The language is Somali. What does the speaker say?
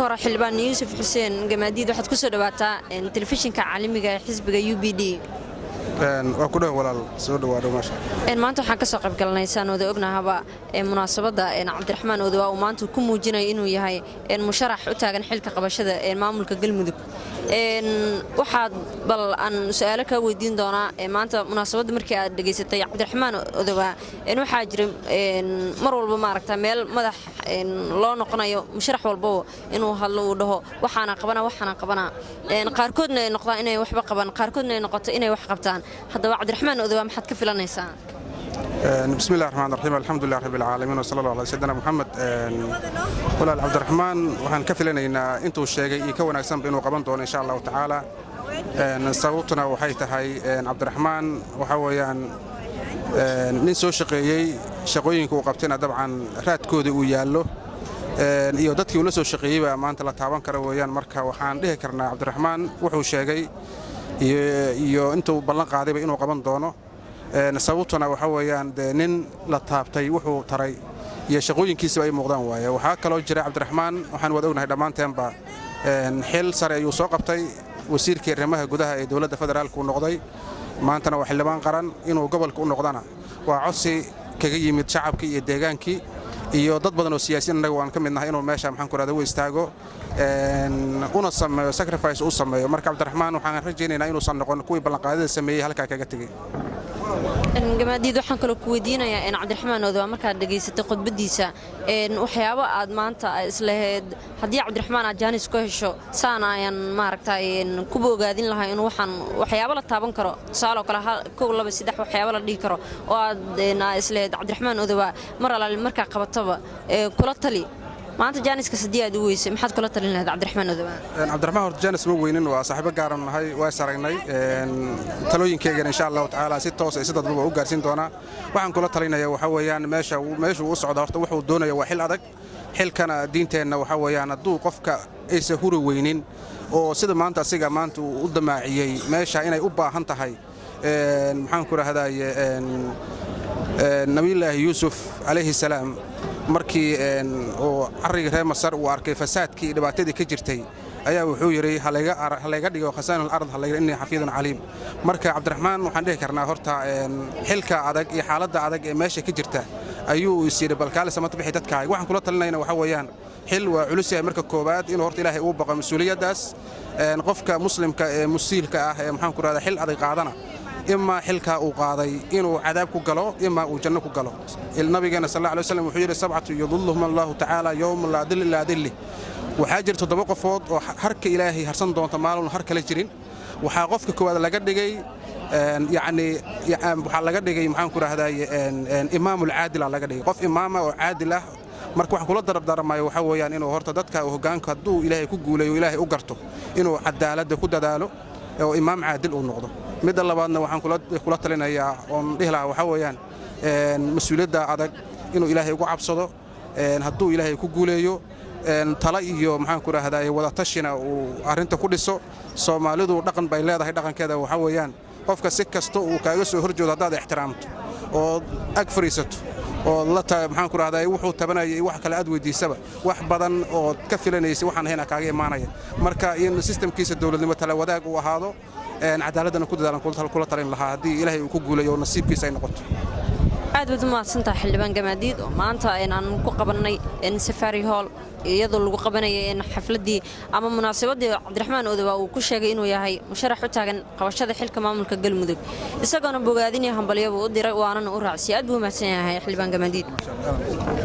Marka hore, xildhibaan Yuusuf Xuseen Gamaadiid, waxaad ku soo dhawaataa telefishinka caalamiga ee xisbiga UBD. Waa ku dhow walaal, soo dhawaado, maasha. Maanta waxaan ka soo qayb galnay, saan wada ognahaba, munaasabadda Cabdiraxmaan Odawaa uu maanta ku muujinayo inuu yahay musharax u taagan xilka qabashada maamulka Galmudug. Waxaad bal aan su-aalo kaa weydiin doonaa maanta munaasabadda markii aad dhegaysatay Cabdiraxmaan Odawaa. Waxaa jira mar walba maaragta meel madax loo noqonayo musharax walbaba inuu hadlo, uu dhaho waxaana qabana, waxaana qabanaa. Qaarkoodna ay noqdaan inay waxba qaban, qaarkoodna ay noqoto inay wax qabtaan. Haddaba, Cabdiraxmaan Odawaa, maxaad ka filanaysaa? Bismi illahi raxmaan raxiim, alxamdulilah rabbi alcaalamiin, wasala allah ala sayidina Muxamed. Walaal, Cabdiraxmaan waxaan ka filanaynaa intuu sheegay iyo ka wanaagsanba inuu qaban doono, insha Allahu tacaala. Sababtuna waxay tahay, Cabdiraxmaan waxaa weeyaan nin soo shaqeeyey, shaqooyinka uu qabtayna dabcan raadkooda uu yaallo iyo dadkii uu la soo shaqeeyeyba maanta la taaban kara weeyaan. Marka waxaan dhihi karnaa Cabdiraxmaan wuxuu sheegay iyo intuu ballan qaadayba inuu qaban doono. Sababtuna waxa weeyaan dee nin la taabtay, wuxuu taray iyo shaqooyinkiisaba ay muuqdaan waaye. Waxaa kaloo jira, Cabdiraxmaan waxaan wada ognahay dhammaanteenba, xil sare ayuu soo qabtay, wasiirkii arrimaha gudaha ee dowladda federaalka uu noqday, maantana waa xildhibaan qaran. Inuu gobolka u noqdana waa codsi kaga yimid shacabkii iyo deegaankii iyo dad badan oo siyaasiyiin, annaga waan ka mid nahay, inuu meesha, maxaan ku rahda, u istaago una sameeyo sacrifice u sameeyo. Marka Cabdiraxmaan waxaan rajaynaynaa inuusan noqon kuwii ballanqaadada sameeyey halkaa kaga tegey. Gamaadiid, waxaan kaloo ku weydiinayaa in Cabdiraxmaan Odawaa markaad dhegaysatay khudbaddiisa, waxyaabo aad maanta islahayd haddii Cabdiraxmaan aad jaanis ku hesho saana ayaan maaragtay kuba ogaadin lahaa inuu waxaan waxyaabo la taaban karo, tusaaloo kale kow, laba, saddex, waxyaabo la dhihi karo oo aad islahayd Cabdiraxmaan Odawaa mar alaali markaa qabataba kula tali, maanta jaaniskaas haddii aad u weysay, maxaad kula talin lahayd Cabdiraxmaan Odawaa? Cabdiraxmaan horta jaanis ma weynin, waa saaxiibo gaaran nahay, waa is aragnay. Talooyinkeygana, insha Allahu tacaala, si toos iyo si dadbaba u gaarsiin doonaa. Waxaan kula talinaya waxa weeyaan, meesha meeshuu u socda horta wuxuu doonaya waa xil adag. Xilkana diinteenna waxa weeyaan, hadduu qofka aysa huri weynin oo sida maanta asiga maanta uu u damaaciyey meesha inay u baahan tahay, maxaan ku rahdaye, Nabiyulaahi Yuusuf calayhi salaam markii uu carriga reer Masar uu arkay fasaadkii iyo dhibaatadii ka jirtay, ayaa wuxuu yidhi halayga dhigo khasaa'in alard, innii xafiidun caliim. Marka Cabdiraxmaan waxaan dhihi karnaa horta xilka adag iyo xaaladda adag ee meesha ka jirta ayuu is yidhi balkaale samata bixi dadkaaga. Waxaan kula talinayna waxa weeyaan, xil waa culus yahay. Marka koowaad inuu horta Ilaahay ugu baqo mas-uuliyaddaas. Qofka muslimka ee musiilka ah ee, maxaan ku rahdaa, xil adag qaadana, imaa xilkaa uu qaaday inuu cadaab ku galo, imaa uu janno ku galo. Nabigeena sal alla alay waslam wuxuu yidhi: sabcatu yudilluhum Allahu tacaala yowma laa dilla illaa dilli. Waxaa jira 7 qofood oo harka Ilaahay harsan doonta maalun har kala jirin. Waxaa qofka koowaad laga dhigay, yacni waxaa laga dhigay, maxaan ku rahdaye, imaamul caadil laga dhigay, qof imaama oo caadil ah. Marka waxaan kula darabdaramayo waxaa weeyaan inuu horta dadka hoggaanka, hadduu Ilaahay ku guuleeyo, Ilaahay u garto, inuu cadaaladda ku dadaalo oo imaam caadil uu noqdo. Midda labaadna waxaan kula talinayaa oon dhihi lahaa waxaa weeyaan, mas-uuliyadda adag inuu Ilaahay ugu cabsado. Hadduu Ilaahay ku guuleeyo, tala iyo, maxaan ku rahdaye, wadatashina uu arrinta ku dhiso. Soomaalidu dhaqan bay leedahay, dhaqankeeda waxaa weeyaan qofka si kasta uu kaaga soo hor joodo, haddaad ixtiraamto ood ag fadhiisato ood la, maxaan ku rahdaye, wuxuu tabanaya iyo wax kale aad weydiisaba, wax badan ood ka filanaysay waxaan ahayna kaaga imaanaya. Marka in sistamkiisa dowladnimo tala wadaag uu ahaado, cadaaladdana ku dadaalan kula talin lahaa, haddii Ilaahay uu ku guulayo oo nasiibkiisa ay noqoto. Aad baad u mahadsantaha, xildhibaan Gamaadiid, oo maanta aan ku qabannay Safari Hall, iyadoo lagu qabanayay xafladdii ama munaasabadii Cabdiraxmaan Odawaa uu ku sheegay inuu yahay musharax u taagan qabashada xilka maamulka Galmudug, isagoona bogaadinii hambalyabuu u diray waanana u raacsiya. Aad buu u mahadsan yahay xildhibaan Gamaadiid.